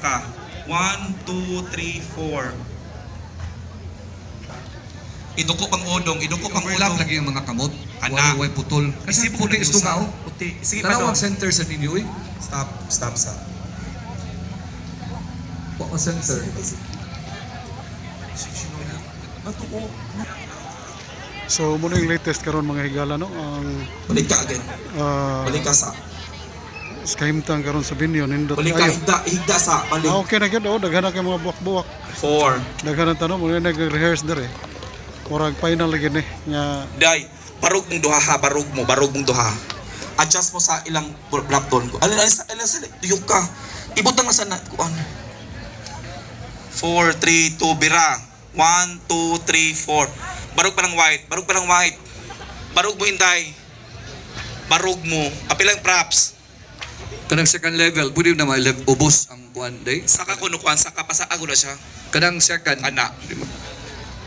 Ka. 1, 2, 3, 4. Iduko pang odong, iduko pang Overlap odong. Lagi ang mga kamot. Ana. Way way putol. Kasi Isip ko puti isto nga oh. Puti. Sige pa Tanaw dong. ang center sa ninyo eh. Stop, stop sa. Wa ka center. So muna yung latest karon, mga higala, no, ang Balik ka again. Balik ka sa. Kahimtang karon sa venue, nindot Balik ka, kayo. higda, higda sa. Balik. Ah, okay na gyud oh, daghan na kay mga buwak-buwak. 4. Daghan na tanom, muna nag-rehearse dere. Murag final lagi ni nga. Day, barog mong duha ha, barog mo, barog mong duha. Adjust mo sa ilang black tone ko. Alin, alin, sa, alin, sa, tuyok ka. Ibutang na sa na, kuan. 4, 3, 2, bira. 1, 2, 3, 4. Barog pa ng white, barog pa ng white. Barog mo, Inday. Barog mo. Apilang props. Kanang second level, pwede na ma ubos ang kuan day. Saka kuno kuan, saka pa sa na siya. Kanang second. Ana.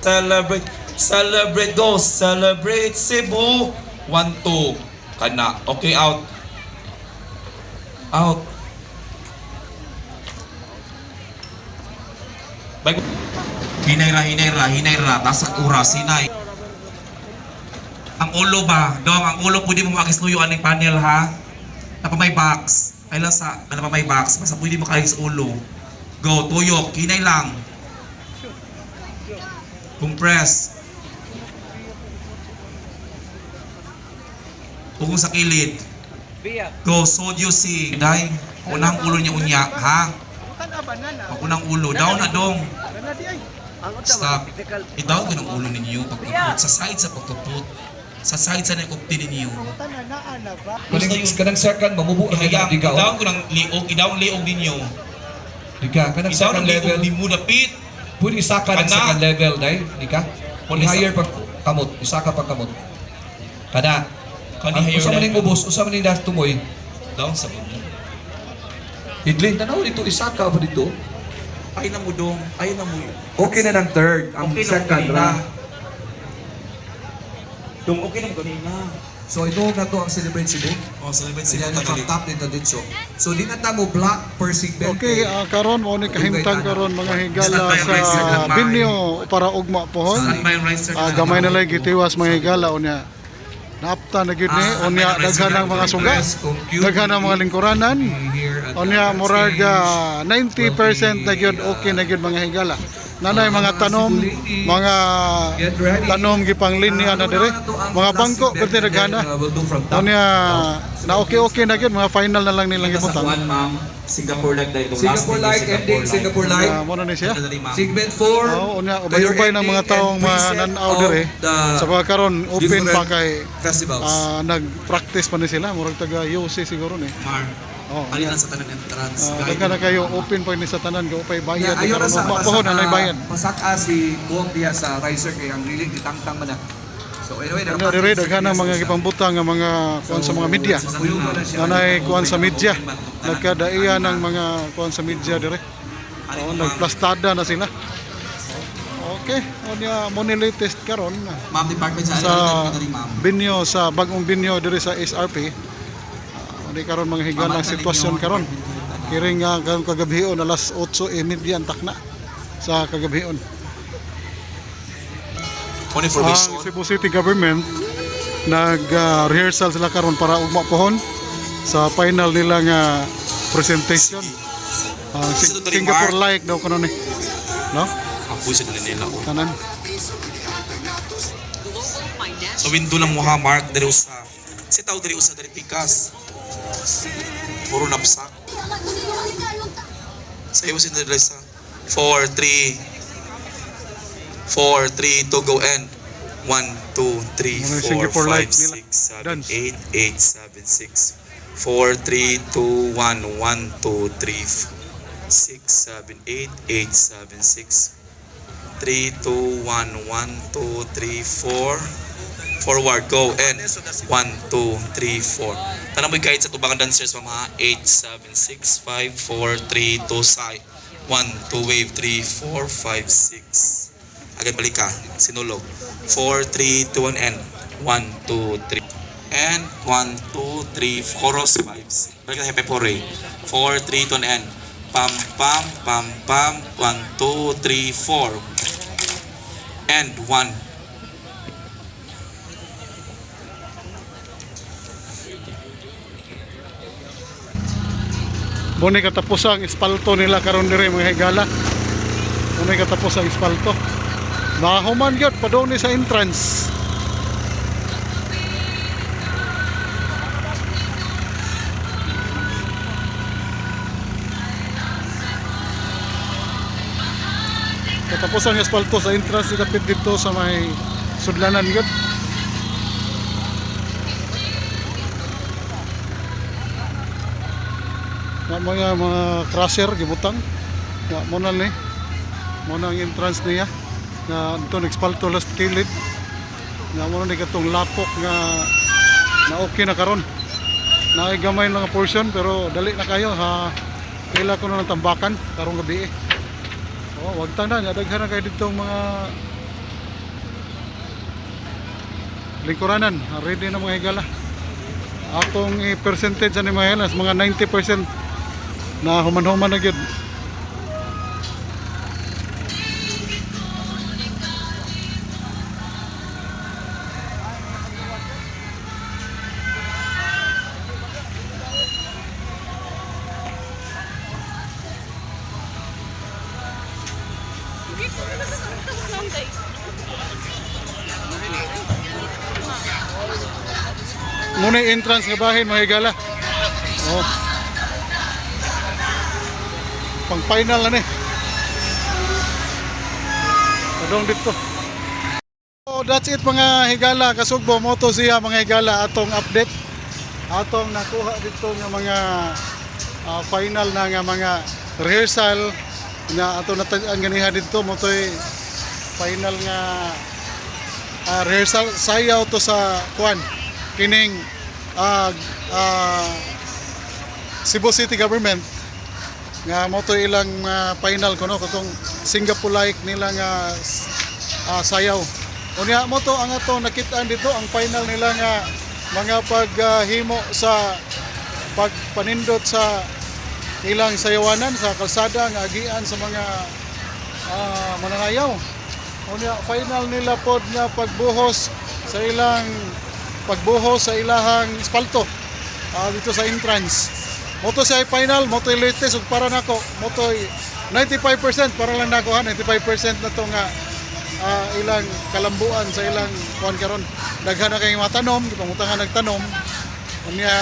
Celebrate, celebrate, go, celebrate Cebu. 1, 2. Kana. Okay, out. Out. Bye. Hinay ra, hinay ra, hinay ra. Tasak oras, hinay. Ang ulo ba? Dong, ang ulo pwede mo maagis luyo aning panel ha. Napa may box. Ay lang sa, napa may box. Basta pwede mo kaagis ulo. Go, tuyok, hinay lang. Compress. Ugong sa kilid. Go, sodio si Day. Unang ulo niya unya, ha? Unang ulo. Down na dong. Stop. I-down ko ng ulo ninyo pagkaput. Sa side sa pagkaput. Sa side sa nakupti ninyo. Kanang second mamubo na Ihayang, di ka. I-down Oh. ko ng liog. I-down liog ninyo. Di ka kanang I-down second ang liog level. ni mo dapit. Pwede isaka ng Kana. second level day, di ka. Pwede Higher pag kamot, isaka pag kamot. Kana. Kani Ang higher usa man ning level. ubos, usa man ning das tumoy. Down sa inyo. Hidlin tanaw dito isaka pa dito. Ay na mo dong. Ay na mo. Okay na ng third, ang Okay na mo second kanina. ra. Dong, okay na mo kanina. So ito na to ang Celebrate Cebu. Oh, celebrate Sila sila na from top dito dito. So di na ta mo block per segment. Okay, karon mo ni kahimtang karon, mga higala, sa venue para ugma pohon. Gamay na lang gitiwas, mga higala, unya. Naapta na gyud ni unya, daghan ang mga suga. Daghan ang mga lingkuranan. Unya murag 90% na gyud okay na gyud, mga higala. Nanay mga tanom gipang linya na dire. Mga bangko perti daghana. Unya na okay okay na gyud, mga final na lang nilang Sa gibutang. kuan, ma'am. Singapore like dahil. Singapore like ending, Singapore like. Mo na ni siya. Segment 4. Oo, unya ubay-ubay ng mga taong mananaw dire. Sa mga karon open pa kay festivals. Nag-practice pa ni sila, murag taga UC siguro ni. Mar. Oh. Alin lang sa tanan entrance. Daghan na kayo, open pa ni sa tanan go pay bayad. Yeah, ayaw na karon sa ugma pohon anay bayad. Pasaka si Kuwang diha sa riser kay ang riling gitangtang man na. So anyway, Unya dire daghan ang mga gipambutang nga mga kuan sa mga media. Nanay kuan sa media. Nagkadaiya ng mga kuan sa media dire. Oo, nagplastada na sila. Okay, unya mo ni latest karon Ma'am, department sa sa alin ma'am. binyo, sa bagong binyo diri sa SRP. Uni karon, mga higala, ang sitwasyon karon. Kiring nga karon kagabhion, alas 8:30 ang takna sa kagabhion. On Ang information. Cebu City Government nag-rehearsal sila karon para ugma pohon sa final nila nga presentation. Ang Singapore like daw kuno ni. No? Apoy sa dali nila. Oh. Tanan. Sa window lang mo ha, Mark, diri usa. Si tao diri usa diri pikas. Puro napsak. Sa iyo si diri sa 4 3 4 3 2 go and 1 2 3 Ano yung 4 Singapore 5 like nila? 6 7 Dance. 8 8 7 6 4 3 2 1 1 2 3 6 7 8 8 7 6 3 2 1 1 2 3 4. Forward, go, and 1 2 3 4. Tanong mo'y guide sa tubangan dancers, mga 8 7 6 5 4 3 2 side 1 2 wave 3 4 5 6. Agad balik ka, sinulog 4 3 2 1 and 1 2 3 and 1 2 3 chorus 5 6. Balik ka sa happy 4 4 3 2 1 and Pam pam pam pam 1 2 3 4 and 1. Muna katapos ang espalto nila karon dire, mga higala. Muna katapos ang espalto. Mahuman gyud padung ni sa entrance. Katapos ang espalto sa entrance dapit dito sa may sudlanan gyud. Nga mga crusher gibutang. Nga mo na ni. Mo na ang entrance niya. Nga ito nagspalto last kilid. Nga mo na ni katong lapok nga na okay na karon. Naay gamay lang nga portion pero dali na kayo ha. Kaila ko na ng tambakan karong gabi eh. Oh, wag tanan, daghan na kayo dito mga lingkuranan. Ready na, mga higala. Akong i-percentage ani, mga higala, mga 90% na human-human na gyud. Muna yung entrance nga bahin, mga higala. Oh. Pang final na ni. Padong dito. So that's it, mga higala, kasugbo moto siya, mga higala, atong update. Atong nakuha dito nga mga final na nga mga rehearsal na ato natag-an ganiha dito motoy final nga rehearsal sayaw to sa kuan kining Cebu City Government nga mo to ilang final kuno katong Singapore like nila nga sayaw. Unya mo to ang ato nakitaan dito ang final nila nga mga paghimo sa pagpanindot sa ilang sayawanan sa kalsada nga agian sa mga mananayaw. Unya final nila pod nga pagbuhos sa ilang pagbuhos sa ilahang espalto dito sa entrance. Moto siya final, moto latest ug para nako, moto 95% para lang nako ha, 95% na to nga ilang kalambuan sa ilang kuan karon. Daghan na kay mga tanom, gipangutangan nagtanom. Unya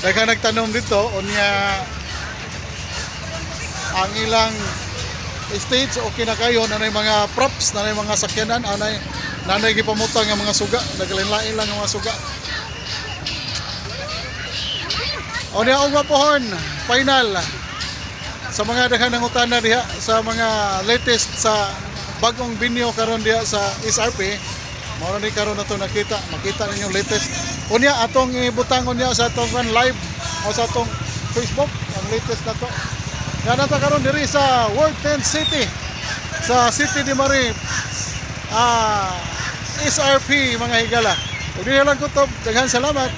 daghan nagtanom dito, unya ang ilang stage okay na kayo, nanay mga props, nanay mga sakyanan, anay nanay gipamutang ang mga suga, naglain-lain lang ang mga suga. O niya og pohon, final sa mga daghan ng utana diha sa mga latest sa bagong binyo karon diha sa SRP. Mao ni karon na to nakita, makita ninyo latest. Unya atong ibutang unya sa atong kan live o sa atong Facebook ang latest na to. Nga na ta karon diri sa World Tent City sa City de Marie SRP, mga higala. Ug diha lang kutob, daghan salamat.